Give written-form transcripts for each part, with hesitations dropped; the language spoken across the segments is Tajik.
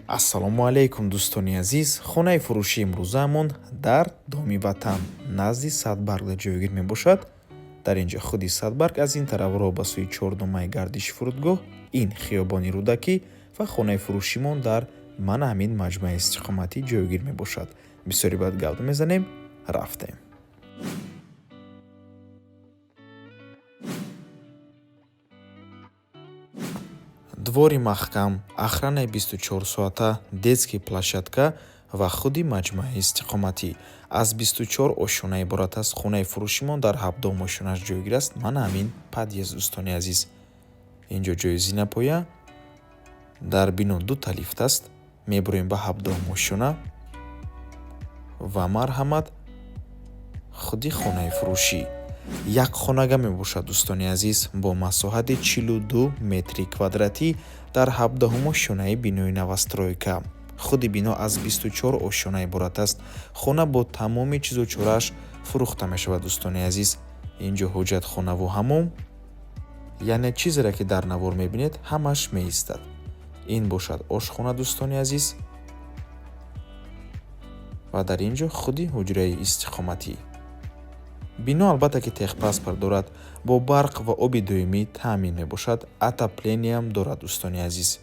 Ассалому алайкум, дӯстони азиз. Хонаи фурӯшии имрӯзаамон дар Доми Ватан, назди Садбарг ҷойгир мебошад. Дар ин ҷо худи Садбарг, аз ин тараф роҳ ба сӯи чордумаи гардиши фурудгоҳ, ин хиёбони Рӯдакӣ ва хонаи фурӯшимон дар мана ҳамин маҷмӯаи истиқоматӣ ҷойгир мебошад. Бисёри баъд гап мезанем, рафтем. Двори маҳкам, охранаи 24 соата, детский площадка ва худи маҷмӯаи истиқоматӣ аз 24 ошёна иборат аст. Хонаи фурӯшимон дар ҳабдаҳум ошёнаш ҷойгир аст. Мана ҳамин подъезд, дӯстони азиз. Ин ҷо ҷои зинапоя. Дар бино дута лифт аст. Мебуроем ба 17-ум ошёна ва марҳамат, худи хонаи фурӯшӣ як хонага мебошад, дӯстони азиз, бо масоҳати 42 метри квадратӣ дар 17-ум ошёнаи бинои новостройка. Худи бино аз 24 ошёна иборат аст. Хона бо тамоми чизу чорааш фурӯхта мешавад, дӯстони азиз. Ин ҷо ҳоҷатхонаву ҳаммом, яъне чизере ки дар навор мебинед, ҳамаш меистад. Ин бошад ошхона, дӯстони азиз, ва дар ин ҷо худи ҳуҷраи истиқоматӣ. Бино, албатта ки, техпаспорт дорад, бо барқ ва оби доимӣ таъмин мебошад, отоплениям дорад, дӯстони азиз.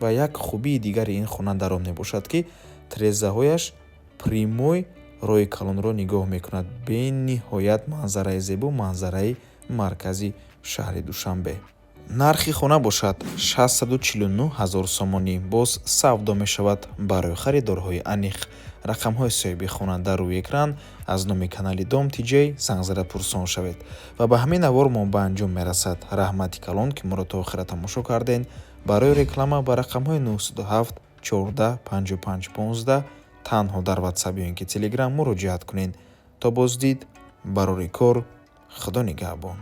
Ва як хубии дигари ин хона дар он мебошад, ки тирезаҳояш прямой роҳи калонро нигоҳ мекунад. Бениҳоят манзараи зебо, манзараи маркази шаҳри Душанбе. Нархи хона бошад 649 ҳазор сомонӣ, боз савдо мешавад. Барои харидорҳои аниқ рақамҳои соҳиби хона дар рӯи экран. Аз номи канали Дом Тиҷей занг зада пурсон шавед. Ва ба ҳамин навор мо ба анҷом мерасад. Раҳмати калон, ки моро то охира тамошо кардем. Барои реклама ба рақамҳои 907 14 55 15 танҳо дар Ватсап ё ин ки Телеграм муроҷиат кунед. То боздид, барори кор, Худо нигаҳбон.